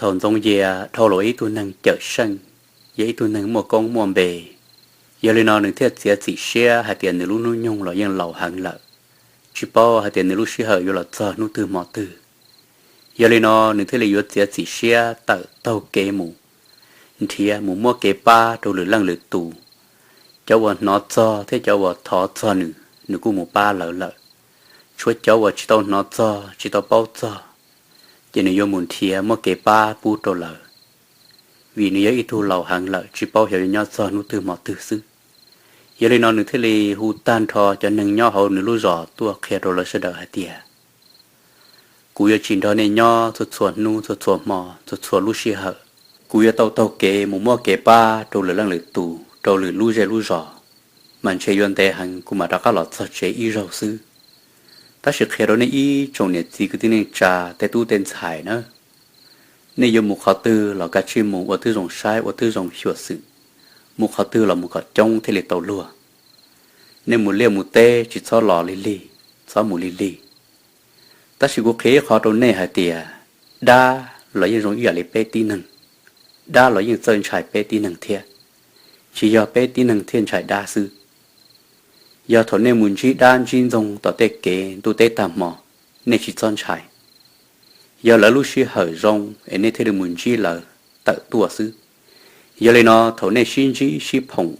Thaum Ntxoov Yias dhau los ib tug neeg cawm seej, yog ib tug neeg muaj koob muaj npe, yog li no nws thiaj txiav txim siab hais tias nws lub hnub nyoog los yeej laus heev lawm, tsis paub hais tias nws lub sij hawm yuav los txog hnub twg hmo twg. Yog li no nws thiaj li yuav txiav txim siab tawm taug kev mus, nrhiav mus muab kev pab rau lwm leej lwm tus. Cov uas hnov txog thiab cov uas thov txog nws, nws kuj mus pab lawv lawm. Tshuav cov uas tsis tau hnov txog tsis tau paub txog, ces nws yuav mus nrhiav muab kev pab pub rau lawv, vim nws yog ib tug laus heev lawm tsis paub xyov yuav nyob txog hnub twg hmo twg xwb. Yog li no nws thiaj li hu tag nrho cov neeg nyob hauv nws lub zos tuaj qhia rau lawv sawv daws hais tias, kuv yuav tsis nrog nej nyob txhua txhua hnub txhua txhua hmo txhua txhua lub sij hawm. Kuv yuav tau taug kev mus muab kev pab rau lwm leej lwm tus, rau lwm lub zej lub zos, mas ntshe yuav ntev heev kuv mam rov qab los txog tsev ib zaug xwb. Tab sis qhia rau nej ib tsoom niam txiv kwv tij neej tsa tej tub tej ntxhais na, nej yuav mus qhov twg los kav tsij mus ua tib zoo saib ua tib zoo xyuam xim, mus qhov twg los mus kom coob thiaj li tau luag. Nej mus liaj mus teb tsis txhob los lig lig, txhob mus lig lig. Tab sis kuv qhia ib qho rau nej hais tias, dab los yeej zoo ib yam li peb tib neeg, dab los yeej txawj ntshai peb tib neeg thiab, tsis yog peb tib neeg thiaj ntshai dab xwb. Yog thaum nej mus ntsib dab ntsib ntxoog tom tej kev ntuj teb tag hmo, nej tsis txhob ntshai. Yog lawv lub sij hawm zoo es nej thiaj li mus ntsib lawv tawm tuaj xwb. Yog li no thaum nej sib ntsib sib phoom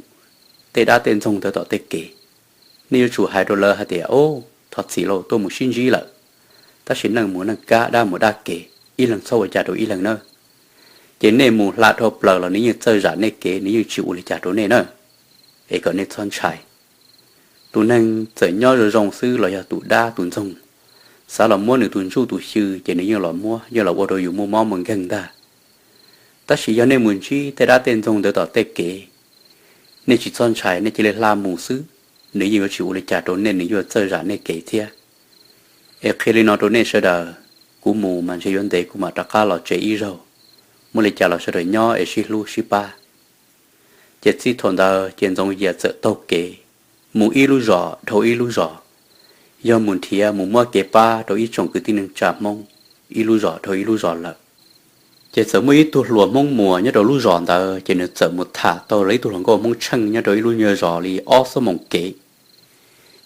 tej dab tej ntxoog ntawd tom tej kev, nej yuav tsum hais rau lawv hais tias, o, thov txim lauj, tuaj mus sib ntsib lawm, tab sis neej mus neej kab, dab mus dab kev, ib leeg txhob ua cas rau ib leeg na. Ces nej mus hla dhau plaws los nws yeej txawj zam nej kev, nws yeej tsis ua li cas rau nej na. Es kom nej txhob ntshai. Tus neeg txawm nyob zoo zoo xwb los yog tus dab tus ntxoog xav los muab nws tus ntsuj tus xyw ces nws yeej los muab, yeej los ua rau yus muaj mob muaj nkeeg ntag. Tab sis yog nej mus ntsib tej dab tej ntxoog ntawd tom tej kev, nej tsis txhob ntshai, nej cia li hla mus xwb, nws yeej yuav tsis ua li cas rau nej, nws yuav txawj zam nej kev thiab. Es qhia li no rau nej sawv daws, kuv mus mas ntshe yuav ntev kuv mam rov qab los tsev ib zaug, muaj li cas los sawv daws nyob es sib hlub sib pab. Ces txij thaum ntawd ces Ntxoov Yias txawm taug kev mus ib lub zos dhau ib lub zos, yog mus nrhiav mus muab kev pab rau ib tsoom kwv tij neej tsa Hmoob ib lub zos dhau ib lub zos lawm. Ces txawm muaj ib tug hluas Hmoob Muas nyob rau lub zos ntawd, ces nws txawm mus tham tau lawv ib tug hluas nkauj Hmoob Tsheej nyob rau ib lub nyuag zos li ob xuab moos kev.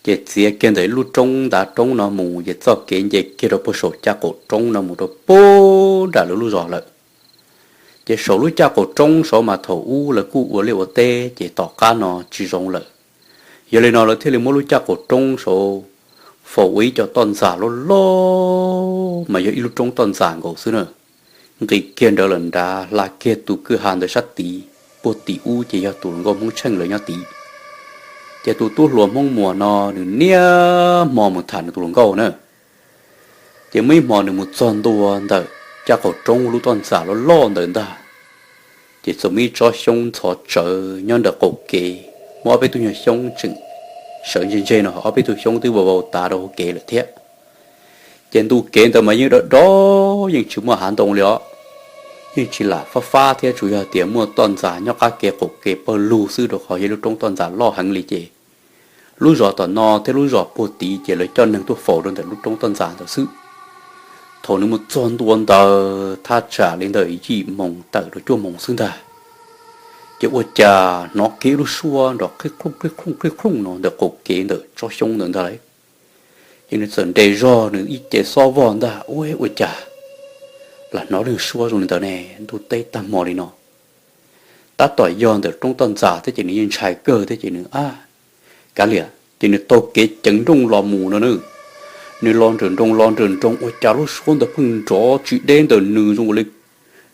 Ces txiav kiag ntawm ib lub roob ntav roob no mus, ces txoj kev nce kiag rau puag saum caj qaum roob no mus rau puag nram lawv lub zos lawm. Ces saum lub caj qaum roob saud mas thaum ub lawv kuj ua liaj ua teb, ces tom qab no tsis zoo lawm. Yog li no lawv thiaj li muab lub caj qaum roob saud faus ua ib co toj ntxas loj loj, mas yog ib lub roob toj ntxas nkaus xwb na. Nqis kiag nrawv lawm nrad, hla kiag tus kwj ha ntawd sab tid, puag tim ub ces yog tus hluas nkauj Hmoob Tsheej lawv nyob tid. Ces tus tub hluas Hmoob Muas no nws niaj hmo mus tham nws tus hluas nkauj na. Ces muaj ib hmo nws mus txog ntua ntawm caj qaum roob lub toj ntxas loj loj ntawd ntag, ces txawm muaj ib tsob xyoob ntxhov tsawv nyob ntawm qaum kev, muaj ob peb tug nyuag xyoob tseem sawv ntse ntse no, ob peb tug xyoob twb vau vau tav rau hauv kev lawm thiab. Ces ntu kev ntawd mas yeej dov dov, yeej tsis muaj hav ntoo li os, yeej tsis lam fab fab thiab, tsuas yog tias muaj toj ntxas nyob qab kev qaum kev pawg lug xwb, rau qhov yog lub roob toj ntxas loj heev li. Ces lub zos tom no thiab lub zos puag tid ces lawv coj neeg tuaj faus rau ntawm lub roob toj ntxas ntawd xwb. Thaum nws mus txog ntua ntawd thaj tsam li ntawm yim moos tawm rau cuaj moos xwb ntag, ces ua cas hnov kiag ib lub suab nrov qhib qhooj qhib qhooj qhib qhooj no ntawm qaum kev ntawm tsob xyoob ntawd ntag lauj. Ces nws txawm nres zog nws ib ce xob vog ntag, ua, ua cas lam hnov leej suab zoo li ntawd ne, ntuj teb tag hmo li no. Tab tom yog ntawm roob toj ntxas thiab ces nws yeej ntshai kawg thiab ces nws, a, kav liam, ces nws taug kev ceev nrooj los mus no na. Nws los nrawm nroos los nrawm nroos, ua cas lub suab ntawd pheej nrov tsis deb ntawm nws zoo li,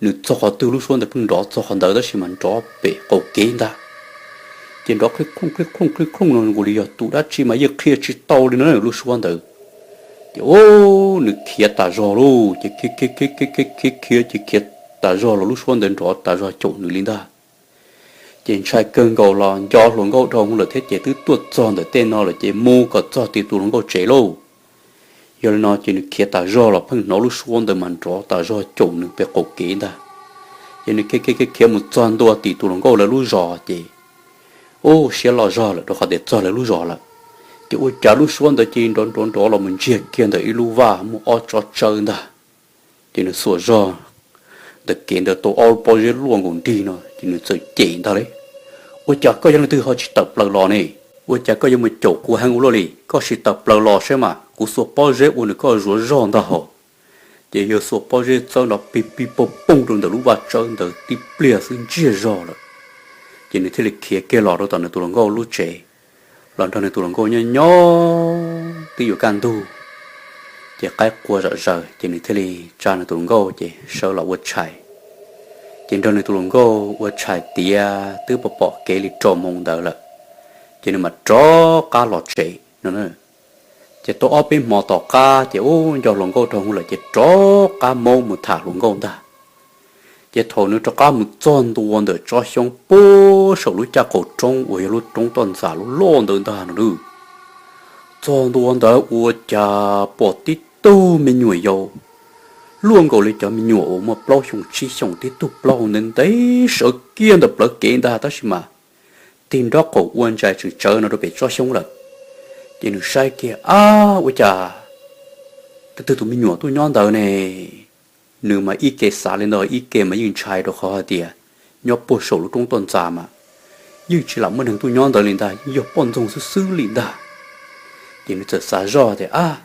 nws txog qhov twg lub suab ntawd pheej nrov txog qhov ntawd, tab sis mas nrov pem qaum kev ntag. Ces nrov qhib qhooj qhib qhooj qhib qhooj no nkaus li yog tus dab tsi mas yeej qhia tsis tau li no lub suab ntawd. Ces, o, nws khiav tas zog lauj, ces khiav khiav khiav khiav khiav khiav ces khiav tas zog los lub suab ntawd nrov tas zog caum nws li ntag. Ces ntshai kawg nkaus los nco hluas nkauj dhau hwv lawm thiab ces twb tuaj txog ntawm tej no lawm ces mus kom txog tim tus hluas nkauj tsev lauj. Yog li no ces nws khiav tas zog los pheej hnov lub suab ntawd mas nrov tas zog caum nws pem qaum kev ntag. Ces nws khiav khiav khiav khiav mus txog ntua tim tus hluas nkauj lawv lub zos ces, u, siab loj zog lawm rau qhov tias txog lawv lub zos lawm. Ces ua cas lub suab ntawd cia li nrov nrov nrov los mus ntsiag kiag ntawm ib lub vaj muaj ob tsob tsawb ntag. Ces nws xuas zog ntawm kev ntawd tau ob lub pob zeb luaj nkaus nrig no ces nws txawm cem ntag li: Ua cas koj yog leej twg ho tsis tawm plaws los ne? Ua cas koj yuav mus caum kuv heev ua luaj li? Koj sim tawm plaws los saib mas kuv xuas pob zeb ua nws koj zuav zog ntag hos. Ces yawg xuas pob zeb txawb nrov pig pig poog poog rau ntawm lub vaj tsawb ntawd tib pliag xwb ntsiag zog lawm. Ces nws thiaj li khiav kiag los rau tom nws tus hluas nkauj lub tsev, los nrog nws tus hluas nkauj nyob nyob twb yuav kaj ntug, ces qaib qua zom zaws ces nws thiaj li tsa nws tus hluas nkauj ces sawv los ua tshais. Ces nrog nws tus hluas nkauj ua tshais tiav twb pom pom kev li rau moos ntawd lawm, ces nws mam rov qab los tsev no. Ces tau ob peb hmo tom qab ces ub nco hluas nkauj dhau hwv lawm ces rov qab maub mus tham hluas nkauj ntag. Ces thaum nws rov qab mus txog ntua ntawm tsob xyoob puag saum lub caj qaum roob uas yog lub roob toj ntxas loj loj ntawd ntag no, txog ntua ntawd ua cas pom tib tug me nyuam yaus luaj nkaus li cov me nyuam uas muaj plaub xyoos tsib xyoos, tib tug plaub hau ntev ntev sawv kiag ntawm plawv kev ntag tab sis mas tig nrob qaum ua ntsais tseem tsawv no rau pem tsob xyoob lawm. Ces nws saib kiag, ab, ua cas twb tug tus me nyuam tuaj nyob ntawd ne? Nws mas ib ke xav li ntawd ib ke mas yeej ntshai rau qhov hais tias nyob puag saum lub roob toj ntxas mas yeej tsis lam muaj neeg tuaj nyob ntawd li ntag, yeej yog poj ntxoog xwb xwb li ntag. Ces nws txawm xav zoj tias, ab,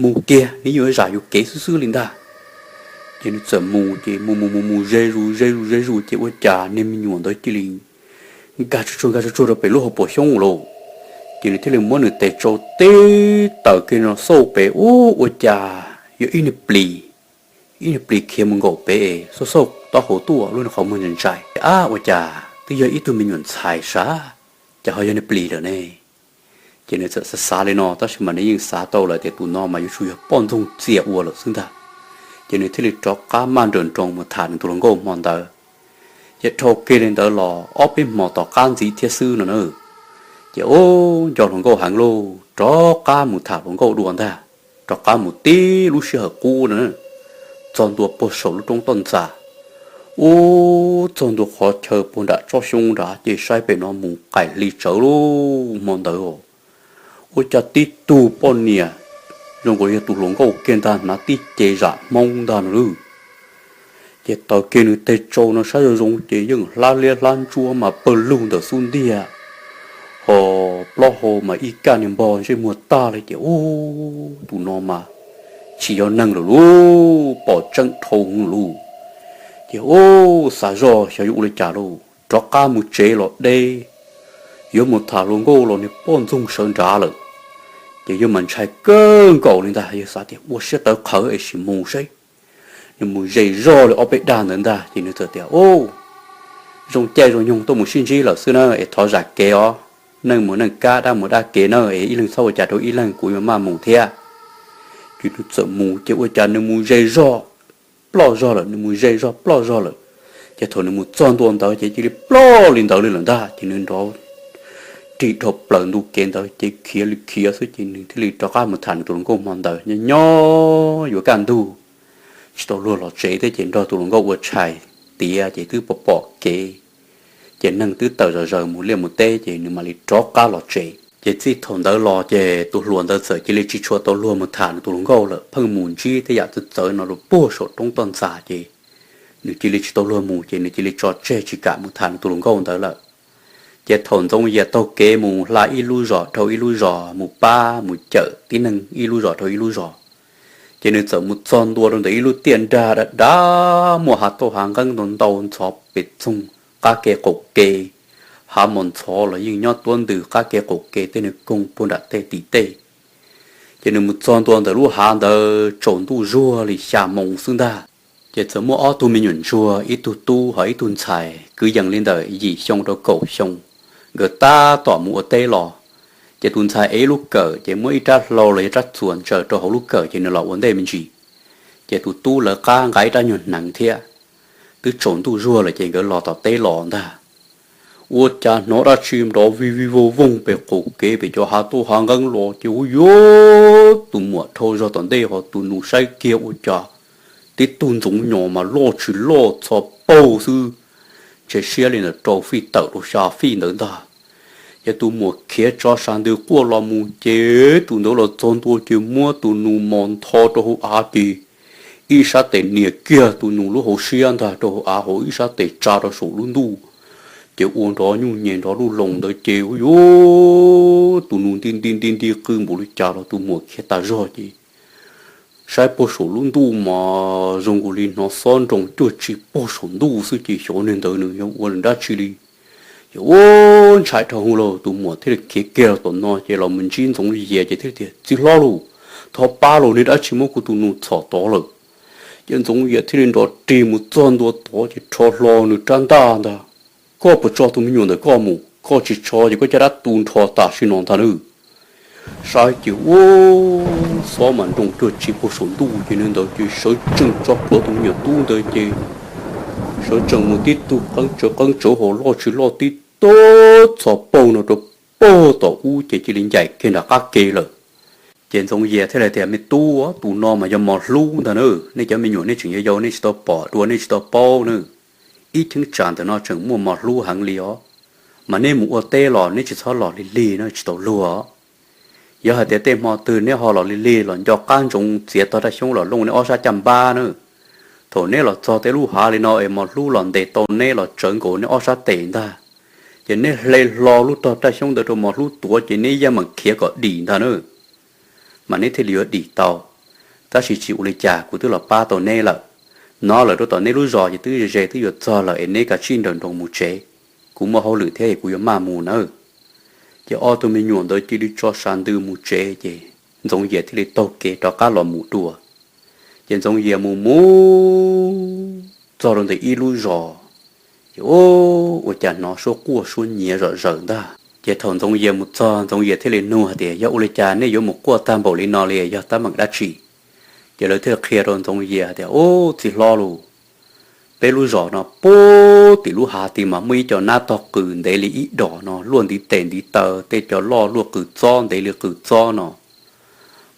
mus kiag nws yuav zam yus kev xwb xwb li ntag. Ces nws txawm mus ces mus mus mus mus ze zus ze zus ze zus ces ua cas niag me nyuam ntawd cia li nkag tsuag tsuag nkag tsuag tsuag rau pem lub hauv paus xyoob lawm. Ces nws thiaj li muab nws tes tsau tib tawm kiag no xauj pem ub ua cas yog ib niag plis, ib niag plis khiav mus nkaum pem xauj xauj taub hau tuaj lub niag qhov muag ntshai ntshai. Ab, ua cas twb yog ib tug me nyuam ntxhais sav, ces ho yog niag plis lawm ne. Ces nws txawm xav xav li no tab sis mas nws yeej xav tau lawm tias tus no mas yuav tsum yog poj ntxoog txias ua lawm xwb ntag. Ces nws thiaj li rov qab maj nrawm nroos mus tham nws tus hluas nkauj hmo ntawd. Ces dhau kiag li ntawd los ob peb hmo tom qab ntxiv thiab xwb no na, ces ub nco hluas nkauj heev lauj, rov qab mus tham hluas nkauj dua ntag. Rov qab mus tib lub sij hawm qub na, txog ntua puag saum lub roob toj ntxas, ub, txog ntua qhov chaw puag nram tsob xyoob nrad ces saib pem no mus qaim hli tsawv lauj. Hmo ntawd ua cas tib tug poj niam zoo nkaus yog tus hluas nkauj kiag ntag, hnav tib ce zam hmoob ntag no lawm. Ces taws kiag nws tes tsau no saib zoo zoo ces yeej hlab liab hlab ntsuab mas pawg lug ntawm xub ntiag, ho plaub hau mas ib kaj niag npog ntsej muag tag li ces ub, tus no mas tsis yog neeg lawm lauj, pom tseeb dhau hwv lauj. Ces ub, xav zoj xyov yuav ua li cas lauj, rov qab mus tsev los deb, yuav mus tham hluas nkauj los niag poj ntxoog sawv nrad lawm. Ces yawg mas ntshai kawg nkaus li ntag, yawg xav tias ua siab tawv qhawv es sim mus seb. Nws mus ze zog li ob peb dag ntawd ntag ces nws txawm tias, ub, zoo caij zoo nyoog tuaj mus sib ntsib lawm xwb na es thov zam kev os. Neeg mus neej kab, dab mus dab kev na, es ib leeg txhob ua cas rau ib leeg, kuv yuav maj mus thiab. Ces nws txawm mus ces ua cas nws mus ze zog ploj zog lawm, nws mus ze zog ploj zog lawm. Ces thaum nws mus txog ntua ntawd ces cia li ploj li ntawd li lawm ntag ces nws nrov ris dhau plaws ntu kev ntawd ces khiav li khiav xwb ces nws thiaj li rov qab mus tham nws tus hluas nkauj hmo ntawd. Nyob nyob yuav kaj ntug, tsis tau luag los tsev thiab ces nrog tus hluas nkauj ua tshais tiav ces twb pom pom kev, ces neeg twb tawm zom zaws mus liaj mus teb ces nws mam li rov qab los tsev. Ces txij thaum ntawd los ces tus hluas ntawd txawm cia li tsis tshua tau luag mus tham nws tus hluas nkauj lawm, pheej mus ntsib tej yam txawv txawv no rau puag saum roob toj ntxas ces nws cia li tsis tau luag mus ces nws cia li tso tseg tsis kam mus tham nws tus hluas nkauj ntawd lawm. Ces thaum Ntxoov Yias taug kev mus hla ib lub zos dhau ib lub zos mus pab mus cawm tib neeg ib lub zos dhau ib lub zos, ces nws txawm mus txog ntua rau ntawm ib lub tiaj nrag dav dav muaj hav tauj hav nqeeb ntau ntau ntxhov pem txoog qab kev qaum kev, hav mos ntxhov los yeej nyob tuab ntws qab kev qaum kev tej nws koog puag nram tej tim tej. Ces nws mus txog ntua ntawm lub hav ntawd tsaus ntuj zuag li xya moos xwb ntag. Ces txawm muaj ob tug me nyuam ntsuag, ib tug tub ho ib tug ntxhais kwv yees li ntawm yim xyoo rau kaum xyoo, nkawd tab tom mus ua teb los. Ces tus ntxhais ev ib lub kawm ces muab ib rab hlau los yog rab txuas ntsaws rau hauv lub kawm ces nws los ua ntej me ntsis. Ces tus tub lawv qab nqa ib rab nyuag hneev thiab. Twb tsaus ntuj zuag lawm ces nkawd los tom teb los ntag. Ua cas hnov dab tsi nrov vij vij voog voog pem qaum kev pem cov hav tauj hav nqeeb los ces ua yuav tus muam dhau zog tom ntej ho tus nus saib kiag ua cas tib tug ntxoov nyos mas loj tsis loj txho paug xwb, ntshe siab li ntawm rau fij tawm rau xya fij ntawd ntag. Ces tus muam khiav tso sas ntws quaj los mus ces tus ntawd los txog ntua ces muab tus nus mos ntho rau hauv av ces ib sab tes nias kiag tus nus lub hauv siab ntag rau hauv av, hauv ib sab tes tsa rau saum lub ntuj. Ces ua nrov nyuj nyem nrov luj loos ntawd ces ua yuav tus nus nti nti nti nti qw npaum li cas los tus muam khiav tas zog ces saib puag saum lub ntuj mas zoo nkaus li hnov xob nroo cuaj tsi puag saum ntuj xwb ces xyov niag ntawd nws yog ua dab tsi li. Ces ua ntshai dhau hwv lauj, tus muam thiaj li khiav kiag los tom no ces los mus ntsib Ntxoov Yias ces thiaj tias, Txiv hlob lauj, thov pab lauj, niag dab tsi muab kuv tus nus txhom tod lawm. Ces Ntxoov Yias thiaj li nrov rig mus txog ntua tod ces rho hlo nws rab ntaj ntag. Koj puas tso tus me nyuam ntawm koj mus? Koj tsis tso ces koj caj dab tu nrho tam sim no ntag nawb. Saib ces ua xob mas nroo cuag tsi puag saum ntuj ces nws ntawd ces sawv tsees tso plhuav tus me nyuam tub ntawd ces sawv tsees mus tib tug qeeb tsawv qeeb tsawv hos loj tsis loj tib tug txhos paug no rau puag tom ub ces cia li ncaim kiag nram qab ke lawm. Ces Ntxoov Yias thiaj li tias, Me tub, tus no mas yog mos hlub ntag na, nej cov me nyuam nej tseem yau yau nej tsis tau pom dua nej tsis tau paub na. Ib cheeb tsam ntawm no tseem muaj mos hlub heev li os. Mas nej mus ua teb los nej tsis txhob los lig lig na, tsis tau luag. Yog hais tias tej hmo twg neb ho los lig lig los nco qab ntsoov txiav tog raj xyoob los looj neb ob sab caj npab na. Thaum neb los txog tej lub hav li no es mos hlub los ntes tau neb los tsawv nkaus neb ob sab tes ntag, ces neb hle hlo lub tog raj xyoob ntawd rau mos hlub tuav ces neb yeej meem khiav kom dim ntag na, mas neb thiaj li yuav dim tau. Tab sis tsis ua li cas, kuv twb los pab tau neb lawm. No lawm rau tom neb lub zos ces twb ze ze twb yuav txog lawm es neb kav tsij nrawm nroos mus tsev. Kuv muaj hauj lwm thiab es kuv yuav maj mus nawb. Ces ob tug me nyuam ntawd cia li tso sav ntws mus tsev ces Ntxoov Yias thiaj li taug kev rov qab los mus dua. Ces Ntxoov Yias mus mus txog rau ntawm ib lub zos, ces ua cas hnov suab quaj suab nyiav zom zaws ntag. Ces thaum Ntxoov Yias mus txog, Ntxoov Yias thiaj li nug hais tias, Yog ua li cas nej yuav mus quaj tag npaum li no li, yog teeb meem dab tsi? Ces lawv thiaj qhia rau Ntxoov Yias hais tias, Ub, txiv hlob lauj, peb lub zos no puag tim lub hav tid mas muaj ib co nab tog qws ntev li ib dos no, luaj ntiv tes ntiv taw, tej co loj luaj qws txob ntev li qws txob no,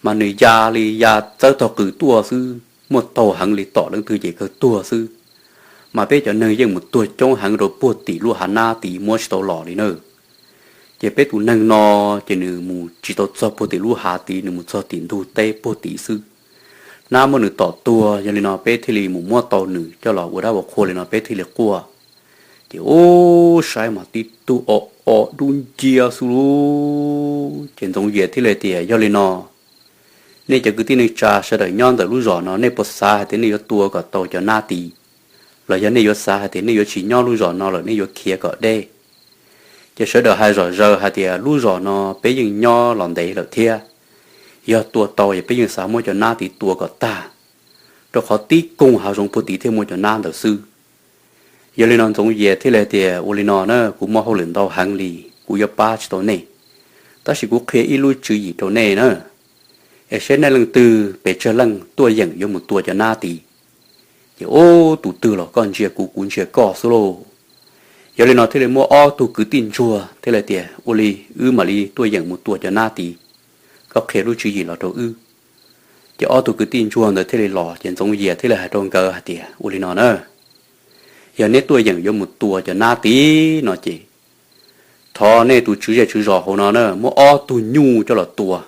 mas nws ya li ya txawb tog qws tuaj xwb, muaj taug heev li tom leej twg ces kawg tuag xwb. Mas peb cov neeg yeej mus tuag coob heev rau puag tim lub hav nab tid muab tsis tau los li na. Ces peb tus neeg no ces nws mus tsis tau txog puag tim lub hav tid, nws mus txog tim ntug teb puag tid xwb. Nab muab nws tom tuag, yog li no peb thiaj li mus muab tau nws coj los ua dab ua qhua li no peb thiaj li quaj. Ces ub, saib mas tib tug o o dub nciab xwb lauj. Ces Ntxoov Yias thiaj li tias, Yog li no, nej cov kwv tij neej tsa sawv daws nyob ntawm lub zos no nej puas xav hais tias nej yuav tua kom tau cov nab tid, los yog nej yuav xav hais tias nej yuav tsis nyob lub zos no lawm, nej yuav khiav kom deb? Ces sawv daws hais zom zaws hais tias, Lub zos no peb yeej nyob los ntev lawm thiab, yog tua tau es peb yeej xav muab cov nab tid tua kom tag, rau qhov tib koog hav zoov puag tid thiaj muaj cov nab ntawd xwb. Yog li no Ntxoov Yias thiaj li tias, Ua li no na, kuv muaj hauj lwm ntau heev li, kuv yuav pab tsis tau nej, tab sis kuv qhia ib lub tswv yim rau nej na, es seb nej leej twg pes tsawg leej tuaj yeem yuav mus tua cov nab tid. Ces ub, tus twg los koj ntsia kuv, kuv ntsia koj xwb lauj. Yog li no thiaj li muab ob tug kwv tij ntsuag thiaj li tias, Ua li, wb mam li tuaj yeem mus tua cov nab tid, koj qhia lub tswv yim los rau wb. Ces ob tug kwv tij ntsuag ntawd thiaj li los, ces Ntxoov Yias thiaj li hais rau nkawd hais tias, Ua li no na, yog neb tuaj yeem yuav mus tua cov nab tid no ces thov nej tus tswv zej tswv zos hauv no na muab ob tug nyuj coj los tua,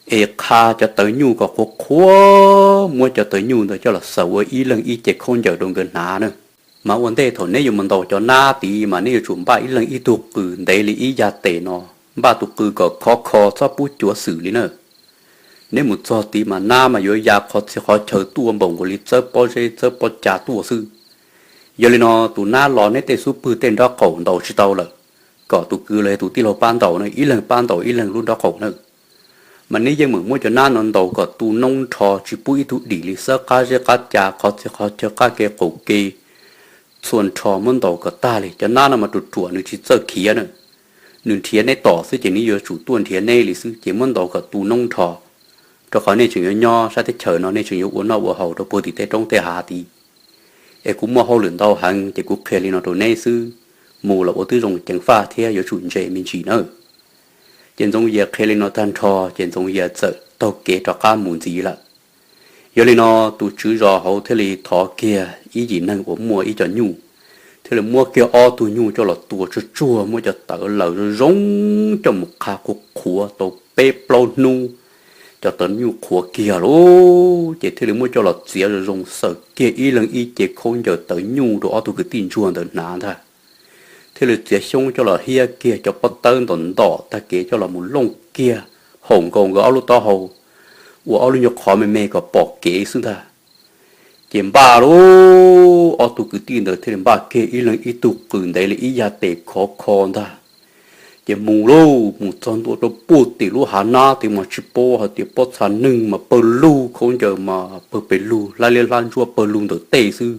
es qha cov tawv nyuj kom qhuav qhuav, muab cov tawv nyuj ntawd coj los xaws ua ib leeg ib ce khaub ncaws rau nkawd hnav na. Mas ua ntej thaum neb yuav mus ntaus cov nab tid mas neb yuav tsum npaj ib leeg ib tug qws ntev li ib yag tes no, npaj tus qws kom khov kho txhob pub cuav xwm li na. Neb mus txog tid mas nab mas yuav ya qhov txhia qhov chaw tuaj npaum nkaus li txawb pob zeb txawb pob ca tuaj xwb. Yog li no tus nab los neb tej xub pwg tej nraub qaum ntaus tsis tau lawm, kom tus kwv los yog tus tij laug pab ntaus na, ib leeg pab ntaus ib leeg lub nraub qaum na. Mas neb yeej meem muab cov nab no ntaus kom tu noob nrho tsis pub ib tug dim li, xawb qab zeb qab ca qhov txhia qhov chaw qab ke qaum ke txhua nrho muab ntaus kom tag li. Cov nab no mas ruam ruam nws tsis txawj khiav na, nws nrhiav neb tom xwb ces nws yuav tsum tuaj nrhiav neb li xwb, ces muab ntaus kom tu noob nrho, rau qhov nej tseem yuav nyob sab teb chaws no nej tseem yuav ua noj ua haus rau puag tim tej roob tej hav tid. Es kuv muaj hauj lwm ntau heev ces kuv qhia li no rau neb xwb, mus los ua tib zoo ceev faj thiab yuav tsum ntse me ntsis nawb. Ces Ntxoov Yias qhia li no tag nrho ces Ntxoov Yias txawm taug kev rov qab mus ntxiv lawm. Yog li no tus tswv zos hauv thiaj li thov kiag ib yim neeg uas muaj ib co nyuj, thiaj li muab kiag ob tug nyuj coj los tua tsuag tsuag, muab cov tawv laws zoo zoo coj mus qha qhuav qhuav tau peb plaub hnub, cov tawv nyuj qhuav kiag lauj, ces thiaj li muab coj los txiav zoo zoo xaws kiag ib leeg ib ce khaub ncaws tawv nyuj rau ob tug kwv tij ntsuag ntawd hnav ntag. Thiaj li txiav xyoob coj los hiab kiag cov pob tawb ntom ntom tag kev coj los mus looj kiag, haum nkaus nkawd ob lub taub hau, ua ob lub nyuag qhov me me kom pom kev xwb ntag. Ces npaj lauj, ob tug kwv tij ntawd thiaj li npaj kiag ib leeg ib tug qws ntev li ib yas tes khov kho ntag. Ces mus lauj, mus txog ntua rau puag tim lub hav nab tid mas tsis paub hais tias pob txha neeg mas pawg lug, khaub ncaws mas pawg pes lug, hlab liab hlab ntsuab pawg lug ntawm tej xwb.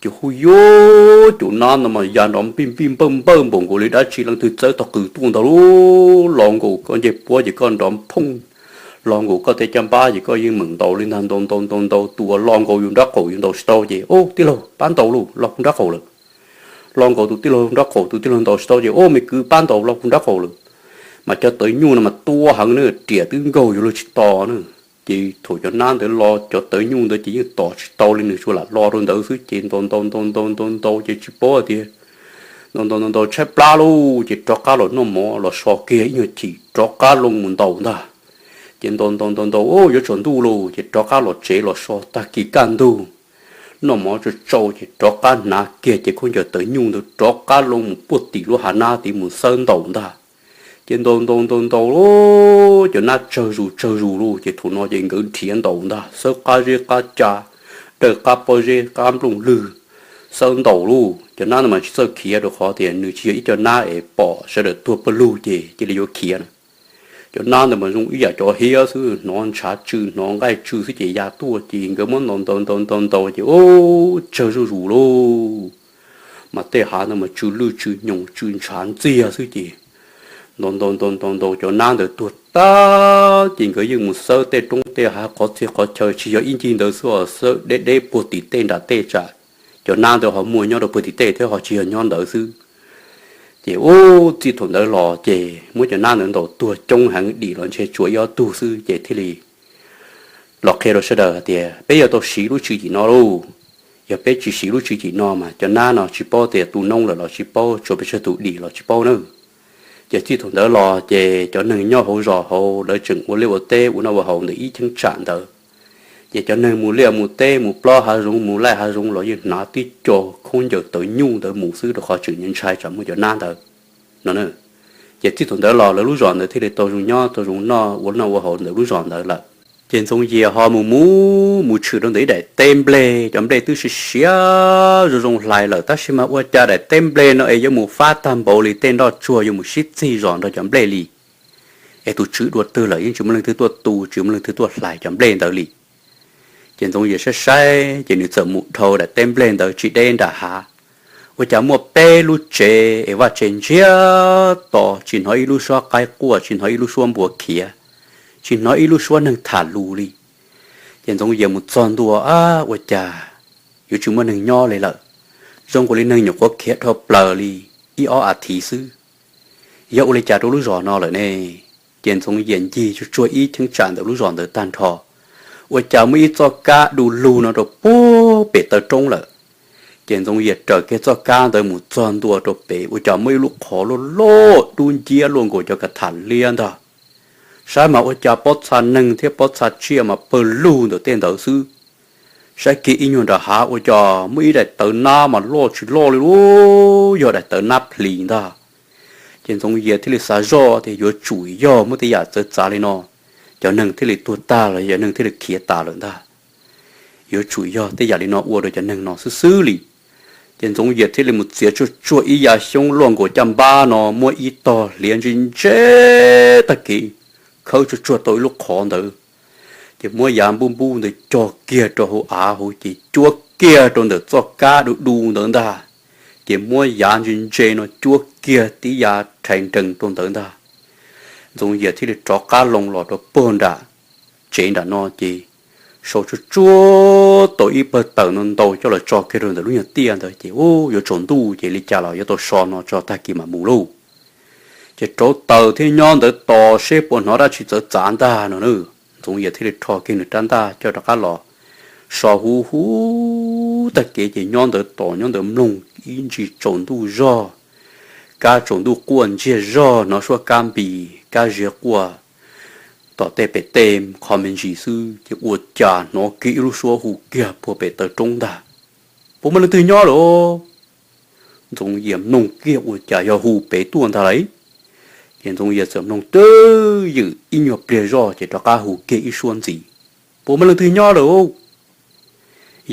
Ces hu yuav cov nab ntawd mas ya nrov npij npij npawj npawj npaum nkaus li dab tsi leej twg txawb tog qws tuaj ntag lauj. Los nkaus koj ncej puab ces koj nrov phooj, los nkaus koj tej caj npab ces koj yeej meem ntaus li ntag, ntaus ntaus ntaus ntaus, tus uas los nkaus yus nraub qaum yus ntaus tsis tau ces, Au tij laug, pab ntaus lauj, los kuv nraub qaum lawm. Los nkaus tus tij laug nraub qaum, tus tij laug ntaus tsis tau ces, Au me kwv, pab ntaus, los kuv nraub qaum lawm. Mas cov tawv nyuj no mas tua heev na, riam twb nkaug yuav luag tsis tos na. Ces thaum cov nab ntawd los cov tawv nyuj ntawd ces yeej tos tsis tau li, nws tsuas lam los rau ntawd xwb ces ntaus ntaus ntaus ntaus ntaus ntaus ces tsis paub tias, ntaus ntaus ntaus ntaus tshaib plab lauj, ces rov qab los noj mov los so kiag ib nyuag chim rov qab loo mus ntaus ntag. Ces ntaus ntaus ntaus ntaus, Au yuav tsaus ntuj lauj, ces rov qab los tsev los so tag kis kaj ntug, noj mov tsau tsau ces rov qab hnav kiag ces khaub ncaws tawv nyuj ntawd rov qab loo mus puag tim lub hav nab tid mus xawb ntaus ntag. Ces ntaus ntaus ntaus ntaus, cov nab tsawg zus tsawg zus lauj, ces thaum no ces nkawd nrhiav ntaus ntag, xawb qab zeb qab ca, dawj qab pob zeb qab nplooj lwg, xawb ntaus lauj. Cov nab ntawd mas tsis txawj khiav rau qhov tias nws tsis yog ib co nab es pom sawv daws tuag pawg lug ces cia li yuav khiav na. Cov nab ntawd mas zoo ib yam cov hiab xwb, hnov ntshav tsw hnov nqaij tsw xwb ces ya tuaj ces nkawd muab ntaus ntaus ntaus ntaus ntaus ces, Au, tsawg zuj zus lauj. Mas tej hav ntawd mas tsw lwj tsw nyoos tsw ntshav ntxiag xwb ces ntaus ntaus ntaus ntaus ntaus cov nab ntawd tuag tag ces nkawd yeej mus xawb tej roob tej hav qhov txhia qhov chaw tsis yog ib ncig ntawd xwb os, xawb deb deb puag tim tej nram tej tsam cov nab ntawd ho muaj nyob rau puag tim tej thiab ho tsis yog nyob ntawd xwb. Ces ub, txij thaum ntawd los ces muab cov nab ntawd ntaus tuag coob heev, dim los ntshe tsuas ib ob tug xwb ces thiaj li los qhia rau sawv daws hais tias, Peb yuav tau siv lub tswv yim no lauj. Yog peb tsis siv lub tswv yim no mas cov nab no tsis paub tias tu noob lawm los tsis paub, tsuas pes tsawg tus dim los tsis paub na. Ces txij thaum ntawd los ces cov neeg nyob hauv zos hauv lawv tseem ua liaj ua teb ua noj ua haus ntawm ib cheeb tsam ntawd. Ces cov neeg mus liaj mus teb mus plob hav zoov mus laij hav zoov los yeej hnav tib co khaub ncaws tawv nyuj ntawd mus xwb rau qhov tseem ntshai tsam muaj cov nab ntawd no. Ces txij thaum ntawd los lawv lub zos ntawd thiaj li tau zoo nyob tau zoo noj ua noj ua haus ntawm lub zos ntawd lawm. Ces Ntxoov Yias ho mus mus mus tshwm rau ntawm ib daim teb nplej, cov nplej twb siav siav zoo zoo hlais lawm tab sis mas ua cas daim teb nplej no es yuav mus fab tag npaum li tej nroj tsuag yuav mus sib txig zos nrog cov nplej li. Es tus tswv dua twg lawm yeej tsis muaj leej twg tuaj tu, tsis muaj leej twg tuaj hlais cov nplej ntawd li. Ces Ntxoov Yias saib saib ces nws txawm mus dhau daim teb nplej ntawd tsis deb nram hav, ua cas muaj peb lub tsev es vaj tsev ntsiag to, tsis hnov ib lub suab qaib quaj, tsis hnov ib lub suab npua khiav, tsis hnov ib lub suab neeg tham lus li. Ces Ntxoov Yias mus txog ntua, Ab, ua cas yuav tsis muaj neeg nyob li lawm? Zoo nkaus li neeg nyuam qhuav khiav dhau plaws li ib ob a thiv xwb. Yog ua li cas rau lub zos no lawm ne? Ces Ntxoov Yias ncig tsuag tsuag ib cheeb tsam ntawm lub zos ntawd tag nrho, ua cas muaj ib txoj kab du lug no rau puag pem taw roob lawm. Ces Ntxoov Yias raws kiag txoj kab ntawd mus txog ntua rau pem, ua cas muaj ib lub qhov loj loj dub nciab luaj nkaus cov ka tham liab ntag. Saib mas ua cas pob txha neeg thiab pob txha tsiaj mas pawg lug ntawm tej ntawd xwb. Saib kiag ib nyuag nram hav ua cas muaj ib daim tawv nab mas loj tsis loj li lauj, yog daim tawv nab plis ntag. Ces Ntxoov Yias thiaj li xav zoj tias yuav tsum yog muaj tej yam txawv txav li no, cov neeg thiaj li tuag tag los cov neeg thiaj li khiav tas lawm ntag. Yuav tsum yog tej yam li no ua rau cov neeg no xwb xwb li. Ces Ntxoov Yias thiaj li mus txiav tsuag tsuag ib yav xyoob luaj nkaus caj npab no muab ib tog hliav ntse ntse tag kev, khawb tsuag tsuag tau ib lub qhov ntawd. Ces muab yav npub npub ntawd cog kiag rau hauv av hauv ces cuab kiag rau ntawm txoj kab du du ntawd ntag. Ces muab yav ntse ntse no cuab kiag tib yav rhais nrees rau ntawd ntag. Ntxoov Yias thiaj li rov qab loo los rau puag nram tsev nram no ces sau tsuag tsuag tau ib pawg taws ntau ntau coj los tso kiag rau ntawm lub nyuag tiaj ntawd ces ub, yuav tsaus ntuj ces li cas los yuav tau so no tso tag kis mam mus lauj. Ces rauv taws thiab nyob ntawd tos seb puas hnov dab tsi txawv txav ntag no na. Ntxoov Yias thiaj li rho kiag nws rab ntaj coj rov qab los so huv huv tag kev ces nyob ntawd tos nyob ntawd mloog ib ntsis tsaus ntuj zog, kab tsaus ntuj quaj ntsiag zog, hnov suab kab npis kab ziag quaj tom tej pem tej qho me ntsis xwb ces ua cas hnov kiag ib lub suab hu kiag puag pem taw roob ntag, Puas muaj leej twg nyob lawm? Ntxoov Yias mloog kiag ua cas yog hu pem tuaj ntag lauj. Ces Ntxoov Yias txawm mloog twb ywm ib nyuag pliag zoj ces rov qab hu kiag ib suab ntxiv, Puas muaj leej twg nyob lawm?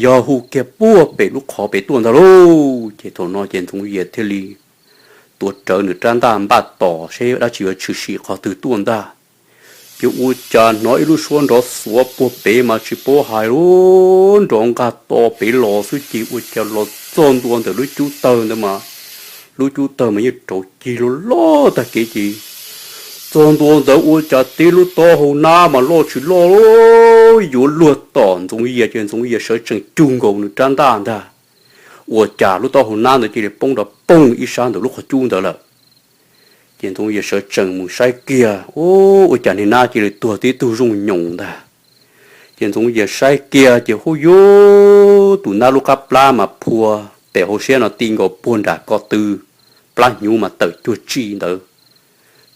Yog hu kiag puag pem lub qhov pem tuaj ntag lauj. Ces thaum no ces Ntxoov Yias thiaj li tuav rawv nws rab ntaj npaj tos seb dab tsi yuav tshwm sim qhov twg tuaj ntag. Ces ua cas hnov ib lub suab nrov xuav puag pem mas tsis paub hais lub nrov nqaj to pem los xwb ces ua cas los txog ntua ntawm lub cub tawg ntawd mas lub cub tawg mas yeej rauv cig loj loj tag kev ces txog ntua ntawd ua cas tib lub taub hau nab mas loj tsis loj yuav luag tom Ntxoov Yias ces Ntxoov Yias sawv tsees cug nkaus nws rab ntaj ntag, ua cas lub taub hau nab ntawd cia li poob rau poog ib sab ntawm lub qhov cub ntawd lawm. Ces Ntxoov Yias sawv tsees mus saib kiag, ua cas niag nab cia li tuag tib tug zooj nyoos ntag. Ces Ntxoov Yias saib kiag ces hu yuav tus nab lub qab plab mas phua pem hauv siab no ti nkaus puag nram ko tw, plab hnyuv mas tawm cuag tsi ntawd,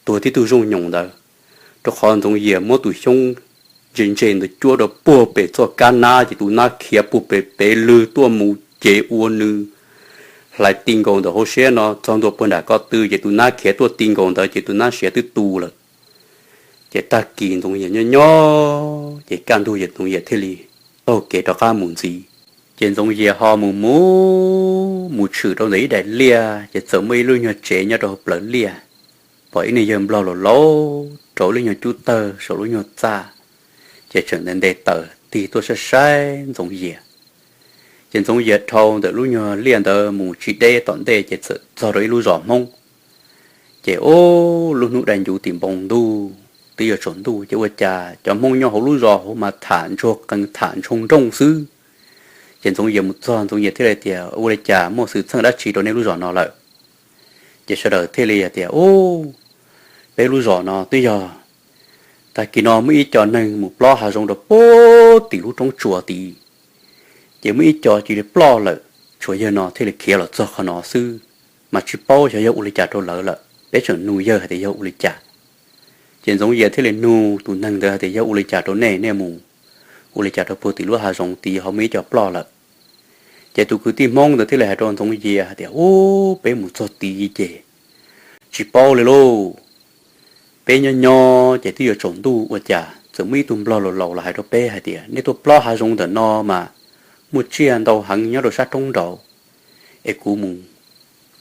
tuag tib tug zooj nyoos ntawd. Rau qhov Ntxoov Yias muab tus xyoob ntse ntse ntawd cuab rau puag pem txoj kab nab ces tus nab khiav puag pem pem lwg tuaj mus ces ua nws hlais ti nkaus ntawm hauv siab no txog ntua puag nram ko tw ces tus nab khiav tuaj ti nkaus ntawd ces tus nab siav twb tu lawm. Ces tag kis Ntxoov Yias nyob nyob ces kaj ntug ces Ntxoov Yias thiaj li taug kev rov qab mus ntxiv. Ces Ntxoov Yias ho mus mus mus tshwm rau ntawm ib daim liaj ces txawm muaj ib lub nyuag tsev nyob rau hauv plawv liaj, pom ib niag yawg nplog laus laus rauv lub nyuag cub tawg saum lub nyuag txaj, ces tseem nte nte taws tig tuaj saib saib Ntxoov Yias. Ces Ntxoov Yias dhau ntawm lub nyuag liaj ntawd mus tsis deb tom ntej ces txawm txog rau ib lub zos Hmoob. Ces ub, lub hnub dai ncuv tim npoo ntuj twb yuav tsaus ntuj ces ua cas cov Hmoob nyob hauv lub zos hauv mas tham ntsuag qees tham ntshoo nrooj xwb. Ces Ntxoov Yias mus txog Ntxoov Yias thiaj li tias, Ua li cas muaj xwm txheej dab tsi rau nej lub zos no lawm? Ces sawv daws thiaj li hais tias, Ub, peb lub zos no twb yog tag kis no muaj ib co neeg mus plob hav zoov rau puag tim lub roob tsuas tid, ces muaj ib co cia li ploj lawm, tshuav yawg no thiaj li khiav los txog qhov no xwb, mas tsis paub xyov yog ua li cas rau lawv lawm, peb tseem nug yawg hais tias yog ua li cas. Ces Ntxoov Yias thiaj li nug tus neeg ntawd hais tias, Yog ua li cas rau nej, nej mus ua li cas rau puag tim lub hav zoov tid ho muaj ib co ploj lawm? Ces tus kwv tij Hmoob ntawd thiaj li hais rau Ntxoov Yias hais tias, Ub, peb mus txog tid ces tsis paub li lauj. Peb nyob nyob ces twb yuav tsaus ntuj ua cas txawm muaj ib tug nplog laus laus los hais rau peb hais tias, Nej tuaj plob hav zoov ntawm no mas muaj tsiaj ntau heev nyob rau sab roob nraud, es kuv mus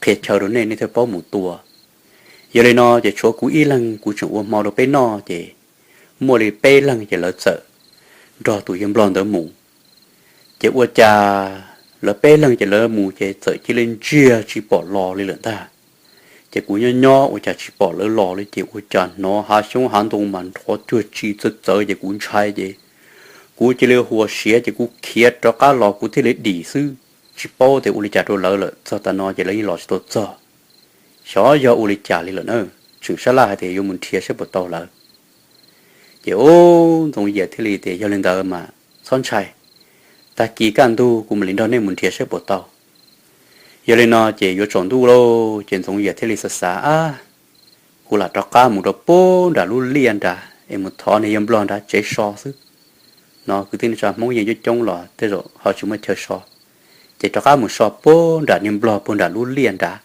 qhia chaw rau nej, nej thiaj paub mus tua. Yog li no ces tshuav kuv ib leeg kuv tseem ua hmo rau peb noj ces muaj li peb leeg ces lawv txawm nrog tus yawg nplog ntawd mus. Ces ua cas lawv peb leeg ces lawv mus ces txawm cia li ntsiag tsis pom los li lawm ntag. Ces kuv nyob nyob ua cas tsis pom lawv los li ces ua cas hnov hav xyoob hav ntoo mas nrov cuag tsi txawv txawv ces kuv ntshai ces kuv cia li huas siav ces kuv khiav rov qab los kuv thiaj li dim xwb, tsis paub tias ua li cas rau lawv lawm, txog tav no ces lawv yeej los tsis tau txog. Xyov yog ua li cas li lawm na, tseem sab laj hais tias yuav mus nrhiav saib puas tau lawv. Ces ub, Ntxoov Yias thiaj li tias, Yog li ntawd mas txhob ntshai, tag kis kaj ntug kuv mam li nrog nej mus nrhiav saib puas tau. Yog li no ces yuav tsaus ntuj lauj, ces Ntxoov Yias thiaj li xav xav, Ab, kuv lam rov qab mus rau puag nram lub liaj nrad es mus thov niag yawg nplog nrad tsev so xwb. No kwv tij neej tsa Hmoob yeej coob coob los tej zaum ho tsis muaj chaw so, ces rov qab mus so puag nram niag nplog puag nram lub liaj nrad.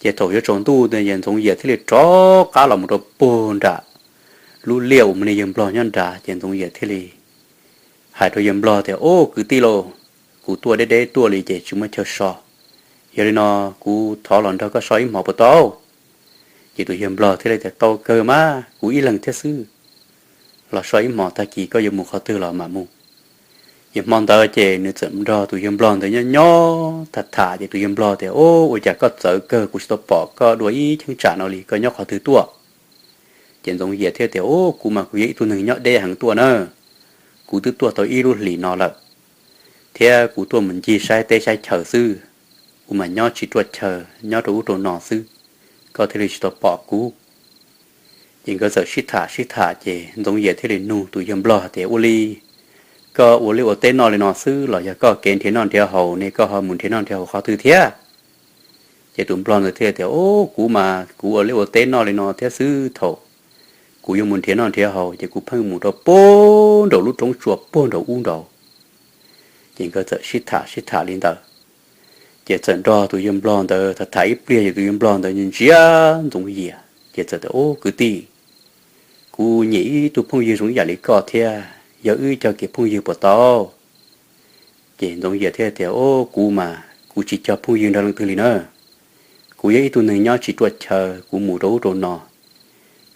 Ces thaum yuav tsaus ntuj ces Ntxoov Yias thiaj li rov qab los mus rau puag nram lub liaj uas muaj niag yawg nplog nyob nrad, ces Ntxoov Yias thiaj li hais rau yawg nplog tias, Ub, kwv tij lauj, kuv tuaj deb deb tuaj li ces tsis muaj chaw so. Yog li no kuv thov los nrog koj so ib hmos puas tau? Ces tus yawg nplog thiaj li tias, Tau kawg mas, kuv ib leeg thiab xwb, los so ib hmos, tag kis koj yuav mus qhov twg los mam mus. Ces hmo ntawd ces nws txawm nrog tus yawg nplog ntawd nyob nyob tham tham ces tus yawg nplog tias, Ub, ua cas koj txawv kawg, kuv tsis tau pom koj dua ib cheeb tsam no li, koj nyob qhov twg tuaj? Ces Ntxoov Yias thiaj tias, Ub, kuv mas kuv yog ib tug neeg nyob deb heev tuaj na, kuv twb tuaj tau ib lub hlis no lawm, thiab kuv tuaj mus ncig saib teb saib chaw xwb, kuv mas nyob tsis ruaj chaw, nyob rau ub rau no xwb, koj thiaj li tsis tau pom kuv. Ces nkawd txawm sib tham sib tham ces Ntxoov Yias thiaj li nug tus yawg nplog tias, Ua li, koj ua liaj ua teb noj li no xwb los yog koj kev nrhiav noj nrhiav haus ne, koj ho mus nrhiav noj nrhiav haus qhov twg thiab? Ces tus nplog ntawd thiaj tias, Ub, kuv mas kuv ua liaj ua teb noj li no thiab xwb, thaum Kuv yuav mus nrhiav noj nrhiav haus ces kuv pheej mus rau puag nraum lub roob tsua puag nraum ub nraud. Ces nkawd txawm sib tham sib tham li ntawd, ces txawm nrog tus yawg nplog ntawd tham tham ib pliag ces tus yawg nplog ntawd ntsia Ntxoov Yias ces txawm tias, Ub kwv tij, kuv nyiam ib tug phooj ywg zoo ib yam li koj thiab, yog wb cog kev phooj ywg puas tau? Ces Ntxoov Yias thiaj tias, Ub, kuv mas kuv tsis cog phooj ywg nrog leej twg li na. Kuv yog ib tug neeg nyob tsis ruaj chaw, kuv mus rau ub rau no,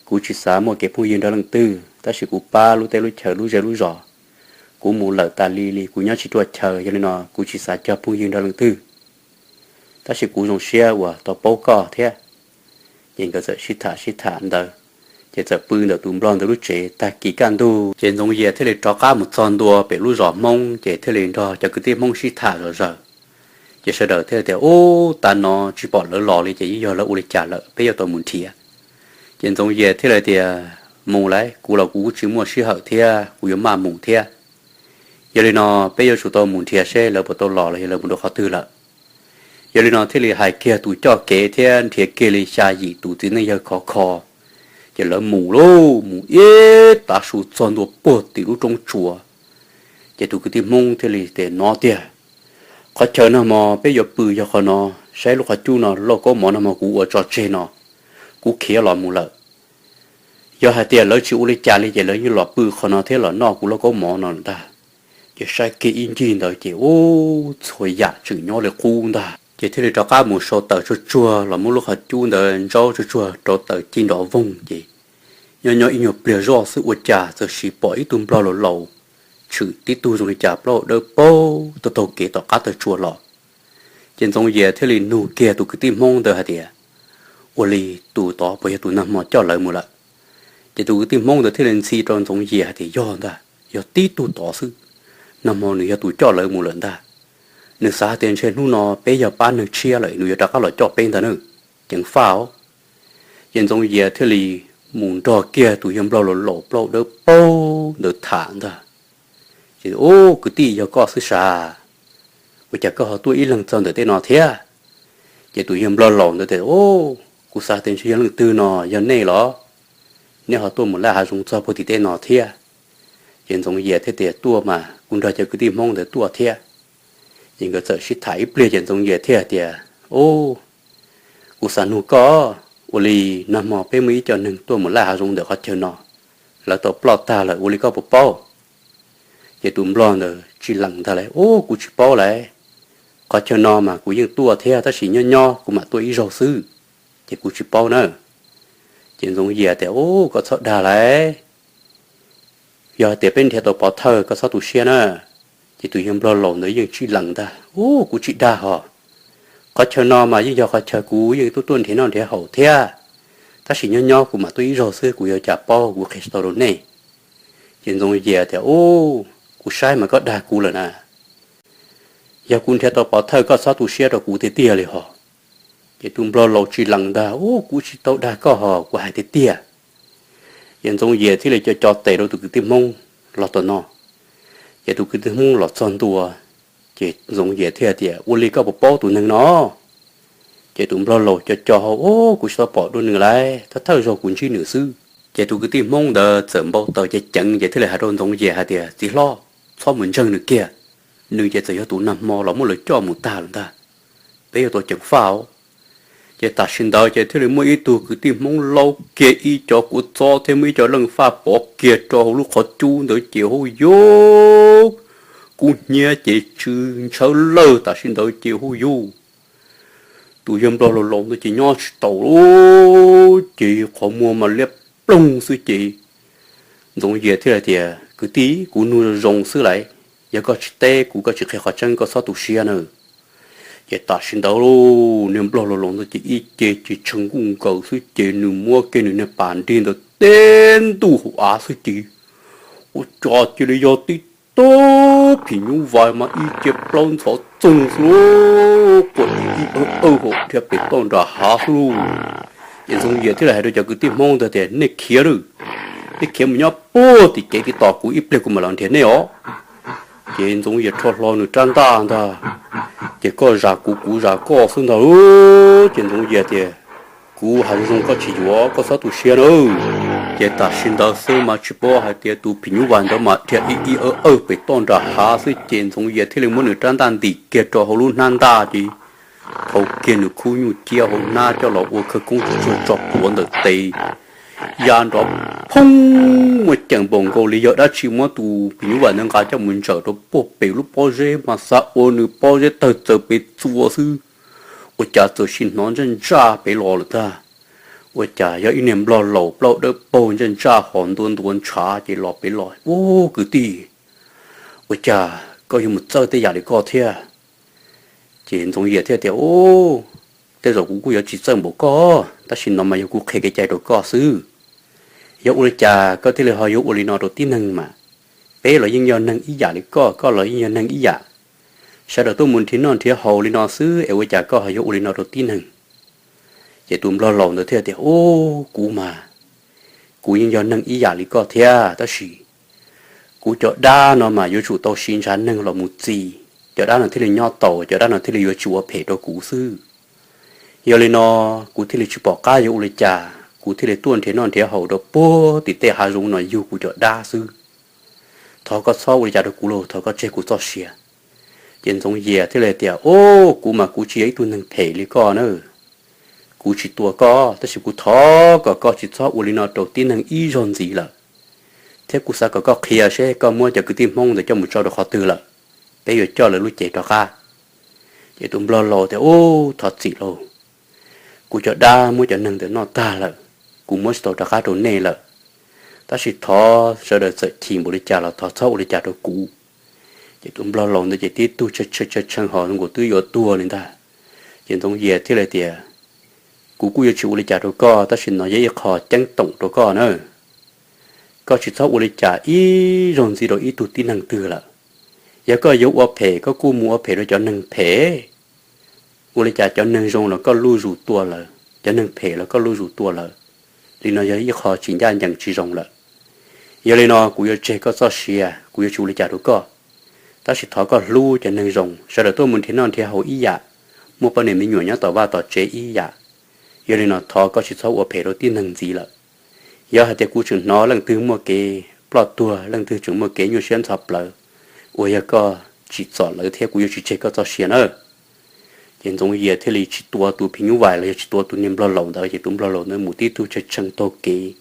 kuv tsis xav muaj kev phooj ywg nrog leej twg, tab sis kuv pab lub teb lub chaw lub zej lub zos, kuv mus lawm tas li li kuv nyob tsis ruaj chaw, yog li no kuv tsis xav cog phooj ywg nrog leej twg. Tab sis kuv zoo siab uas tau paub koj thiab. Ces nkawd txawm sib tham sib tham ntawd, ces txawm pw ntawm tus nplog ntawd lub tsev. Tag kis kaj ntug ces Ntxoov Yias thiaj li rov qab mus txog ntua pem lub zos Hmoob, ces thiaj li nrog cov kwv tij Hmoob sib tham zom zaws. Ces sawv daws thiaj li tias, Ub, tav no tsis pom lawv los li, ces yeej yog lawv ua li cas lawm, peb yuav tau mus nrhiav. Ces Ntxoov Yias thiaj li tias, Mus lauj, kuv los kuv kuj tsis muaj sij hawm thiab, kuv yuav maj mus thiab. Yog li no peb yuav tsum tau mus nrhiav seb lawv puas tau los los yog lawv mus rau qhov twg lawm. Yog li no thiaj li hais kiag tus coj kev thiab nrhiav kiag li xya yim tus txiv neej yawg khov kho, ces lawv mus lauj, mus ib tav su txog ntua puag tim lub roob tsua. Ces tus kwv tij Hmoob thiaj li tias, Nov tiag, qhov chaw nag hmo peb yuav pw yog qhov no, saib lub qhov cub no, lauj kaub mov nag hmo kuv ua tso tseg no, kuv khiav los mus lawm. Yog hais tias lawv tsis ua li cas li ces lawv yeej los pw qhov no thiab los noj kuv lauj kaub mov no lawm ntag. Ces saib kiag ib ncig ntawd ces ub, txhua yam tseem nyob li qub ntag. Ces thiaj li rov qab mus sau taws tsuag tsuag los muab lub qhov cub ntawd ntsaub tsuag tsuag rau taws ci nrov voog ces nyob nyob ib nyuag pliag zoj xwb ua cas txawm sim pom ib tug nplog laus laus tshwm tib tug zoo li cas plaub dawb paug taug taug kev tom qab taw tsua los. Ces Ntxoov Yias thiaj li nug kiag tus kwv tij Hmoob ntawd hais tias, Ua li tus tod puas yog tus nag hmo coj lawv mus lawm? Ces tus kwv tij Hmoob ntawd thiaj li ntxhi rau Ntxoov Yias hais tias, Yog ntag, yog tib tug tod xwb, nag hmo nws yog tus coj lawv mus lawm ntag. Nws xav hais tias ntshe hnub no peb yog pab neeg tshiab lawm, nws yuav rov qab los coj peb ntag na, ceev faj os. Ces Ntxoov Yias thiaj li mus nrog kiag tus yawg nplog laus laus plaub dawb paug ntawd tham ntag. Ces, Ub, kwv tij, yog koj xwb sav, ua cas koj ho tuaj ib leeg txog ntawm tej no thiab? Ces tus yawg nplog laus ntawd tias, Kuv xav tias ntshe yog leej twg no, yog nej los? Nej ho tuaj mus laj hav zoov txog puag tim tej no thiab? Ces Ntxoov Yias thiaj tias, Tuaj mas, kuv nrog cov kwv tij Hmoob ntawd tuaj thiab. Ces nkawd txawm sib tham ib pliag ces Ntxoov Yias thiaj tias, Ub, kuv xav nug koj, ua li nag hmo peb muaj ib co neeg tuaj mus laj hav zoov ntawm qhov chaw no, lawv tau ploj tag lawm, ua li koj puas paub? Ces tus nplog ntawd tsis lees ntag lauj, Ub, kuv tsis paub lauj. Qhov chaw no mas kuv yeej tuaj thiab tab sis nyob nyob kuv mam tuaj ib zaug xwb, ces kuv tsis paub na. Ces Ntxoov Yias tias, Ub, koj txhob dag lauj. Yog hais tias peb nrhiav tau pov thawj koj txhob tu siab na. Ces tus yawg nplog laus ntawd yeej tsis lees ntag, Ub, kuv tsis dag hos. Qhov chaw no mas yeej yog qhov chaw kuv yeej tuaj tuaj nrhiav noj nrhiav haus thiab, tab sis nyob nyob kuv mam tuaj ib zaug xwb, kuv yuav cas paub, kuv qhia tsis tau rau nej. Ces Ntxoov Yias tias, Ub, kuv saib mas koj dag kuv lawm na. Yog kuv nrhiav tau pov thawj koj txhob tu siab rau kuv tiag tiag li hos. Ces tus nplog laus tsis lees ntag, Ub, kuv tsis tau dag koj hos, kuv hais tiag tiag. Ces Ntxoov Yias thiaj li co co tes rau tus kwv tij Hmoob los tom no. Ces tus kwv tij Hmoob los txog ntua, ces Ntxoov Yias thiaj tias, Ua li koj puas paub tus neeg no? Ces tus nplog laus co co hau, Ub, kuv tsis tau pom dua nws lauj, thawj thawj zaug kuv ntsib nws xwb. Ces tus kwv tij Hmoob ntawd txawm npau taws ceev ceev ces thiaj li hais rau Ntxoov Yias hais tias, Txiv hlob, txhob mus ntseeg nws kiag. Nws ces txawm yog tus nag hmo los muab lawv coj mus tag lawm ntag. Peb yuav tau ceev faj os. Ces tam sim ntawd ces thiaj li muaj ib tug kwv tij Hmoob laub kiag ib co kua txob thiab muaj ib co leej faj pov kiag rau hauv lub qhov cub ntawd ces hauj yug, kub hnyiab ces tsw ntshawb lawg tam sim ntawd ces hauj yug. Tus yawg nplog laus laus ntawd ces nyob tsis taus li, ces qhov muag mas liab ploog xwb ces Ntxoov Yias thiaj li tias, Kwv tij, kuv nug zoo zoo xwb lauj, yog koj tsis teb kuv, koj tsis qhia qhov tseeb koj txhob tu siab na. Ces tam sim ntawd niag nplog laus laus ntawd ces ib ce ces tshee nkuj nkaws xwb ces nws muab kiag nws niag pas nrig ntawd teb ntuj hauv av xwb ces ua cas cia li yog tib tug phim nyuj vais mas ib ce plaub ntxhov txoog xwb, quaj ib awg awg hauv dhia pem toj nram hav xwb lauj. Ces Ntxoov Yias thiaj li hais rau cov kwv tij Hmoob ntawd tias, Nej khiav lawm, nej khiav mus nyob puag tim kev tim tos kuv, ib pliag kuv mam los nrhiav nej os. Ces Ntxoov Yias rho hlo nws rab ntaj ntag, ces koj zam kuv, kuv zam koj xwb ntag lauj. Ces Ntxoov Yias tias, Kuv hais zoo zoo koj tsis yuav, koj txhob tu siab nawb. Ces tam sim ntawd xwb mas tsis paub hais tias tus phim nyuj vais ntawd mas dhia ib ib awj awj pem toj nram hav xwb, ces Ntxoov Yias thiaj li muab nws rab ntaj ntim kiag rau hauv lub hnab ntaj, ces thau kiag nws khub nyuj ciab hauv hnab coj los ua khawv koob tsuag tso puav ntawm tes, ya nrov phoob, muaj ceem npaum nkaus li yog dab tsi muab tus phim nyuj vais ntawd nqa coj mus ntsaws rau puag pem lub pob zeb mas xav ua nws pob zeb tawg txawv pem txua xwb. Ua cas txawm sim hnov ntsaj ntsaj pem los lawm ntag. Ua cas yog ib niag nplog laus plaub dawb paug ntsaj ntsaj ho ntua ntua ntshav ces los pem los, Ub, kwv tij, ua cas koj yuav mus txawj tej yam li koj thiab? Ces Ntxoov Yias thiaj tias, Ub, tej zaum kuv kuj yuav tsis txawj npaum koj, tab sis no mas yog kuv qhia kev cai rau koj xwb. Yog ua li cas koj thiaj li ho yuav ua li no rau tib neeg mas? Peb los yeej yog neeg ib yam li koj, koj los yeej yog neeg ib yam. Sawv daws tuaj mus nrhiav noj nrhiav haus li no xwb es ua cas koj ho yuav ua li no rau tib neeg? Ces tus nplog laus ntawd thiaj tias, Ub, kuv mas, kuv yeej yog neeg ib yam li koj thiab, tab sis kuv cov dab no mas yuav tsum tau siv ntshav neeg los mus txi, cov dab no thiaj li nyob tau, cov dab no thiaj li yuav tsis ua phem rau kuv xwb. Yog li no kuv thiaj li tsis pom qab yuav ua li cas, kuv thiaj li tuaj nrhiav noj nrhiav haus rau puag tim tej hav zoov no yug kuv cov dab xwb. Thov koj txhob ua li cas rau kuv lauj, thov koj tseg kuv txoj sia. Ces Ntxoov Yias thiaj li tias, Ub, kuv mas kuv tsis yog ib tug neeg phem li koj na. Kuv tsis tua koj, tab sis kuv thov kom koj tsis txhob ua li no rau tib neeg ib zaug ntxiv lawm. Thiab kuv xav kom koj qhia seb koj muab cov kwv tij Hmoob ntawd coj mus tso rau qhov twg lawm, peb yuav coj lawv lub cev rov qab. Ces tus nplog laus tias, Ub, thov txim lauj, kuv cov dab muab cov neeg ntawd noj tag lawm, kuv muab tsis tau rov qab rau nej lawm. Tab sis thov sawv daws txawm chim npaum li cas los thov txhob ua li cas rau kuv. Ces tus nplog laus ntawd ces tib tug tshee tshee ho zoo nkaus twb yuav tuag li ntag. Ces Ntxoov Yias thiaj li tias, Kuv kuj yuav tsis ua li cas rau koj, tab sis no yog ib qho ceeb toom rau koj na. Koj tsis txhob ua li cas ib zaug ntxiv rau ib tug tib neeg twg lawm. Yog koj yuav ua phem koj kuj mus ua phem rau cov neeg phem. Ua li cas cov neeg zoo los koj luj zus tua lawm, cov neeg phem los koj luj zus tua lawm. Li no yog ib qho tsis ncaj ncees tsis zoo lawm. Yog li no kuv yuav tseg koj txoj sia, kuv yuav tsis ua li cas rau koj. Tab sis thov koj hlub cov neeg zoo, sawv daws tuaj mus nrhiav noj nrhiav haus ib yam, muaj poj niam me nyuam nyob tom vaj tom tsev ib yam. Yog li no thov koj tsis txhob ua phem rau tib neeg ntxiv lawm. Yog hais tias kuv tseem hnov leej twg muaj kev ploj tuag, leej twg tseem muaj kev nyuaj siab ntxhov plawv, uas yog koj tsim txom lawv thiab kuv yuav tsis tseg koj txoj sia nawb. Ces Ntxoov Yias thiaj li tsis tua tus phim nyuj vais los yog tsis tua tus niag nplog laus ntawd, ces tus nplog laus ntawd mus tib tug tshee tshee taug kev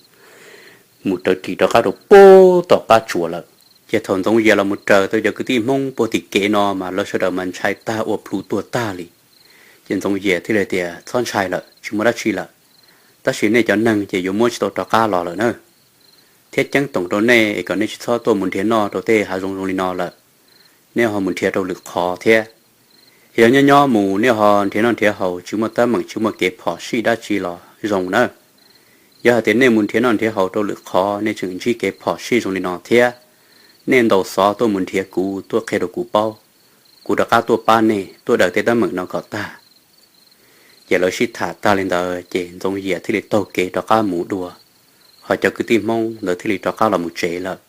mus raws ris rov qab rau puag tom qab tsuas lawm. Ces thaum Ntxoov Yias los mus raws tau cov kwv tij Hmoob puag tim kev no mas lawv sawv daws mas ntshai tag ua plhu tuag tag li. Ces Ntxoov Yias thiaj li tias, Txhob ntshai lawm, tsis muaj dab tsi lawm. Tab sis nej cov neeg ces yuav muab tsis tau rov qab los lawm na. Thiab ceeb toom rau nej es kom nej tsis txhob tuaj mus nrhiav noj rau tej hav zoov zoo li no lawm. Nej ho mus nrhiav rau lwm qhov thiab. Yog nyob nyob mus nej ho nrhiav noj nrhiav haus tsis muaj teeb meem tsis muaj kev phom sij dab tsi los zoo nawb. Yog hais tias nej mus nrhiav noj nrhiav haus rau lwm qhov nej tseem ntsib kev phom sij zoo li no thiab, nej ntaus xov tuaj mus nrhiav kuv, tuaj qhia rau kuv paub, kuv rov qab tuaj pab nej tuaj daws tej teeb meem no kom tag. Ces lawv sib tham tag li ntawd ces Ntxoov Yias thiaj li taug kev rov qab mus dua, ho cov kwv tij Hmoob ntawd thiaj li rov qab los mus tsev lawm.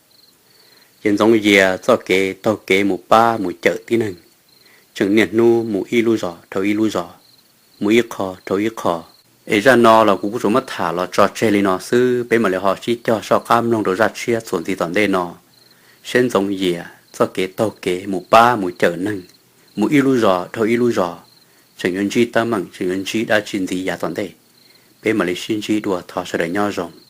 Ces Ntxoov Yias txoj kev taug kev mus pab mus cawm tib neeg tseem niaj hnub mus ib lub zos dhau ib lub zos, mus ib qho dhau ib qho. Es zaj no los kuv kuj tsuas muab tham los tso tseg li no xwb, peb mam li ho sib cog soj qab mloog rau zaj tshiab txuas ntxiv tom ntej no, saib Ntxoov Yias txoj kev taug kev mus pab mus cawm neeg, mus ib lub zos dhau ib lub zos, tseem yuav ntsib teeb meem tseem yuav ntsib dab tsi ntxiv yav tom ntej. Peb mam li sib ntsib dua, thov sawv daws nyob zoo.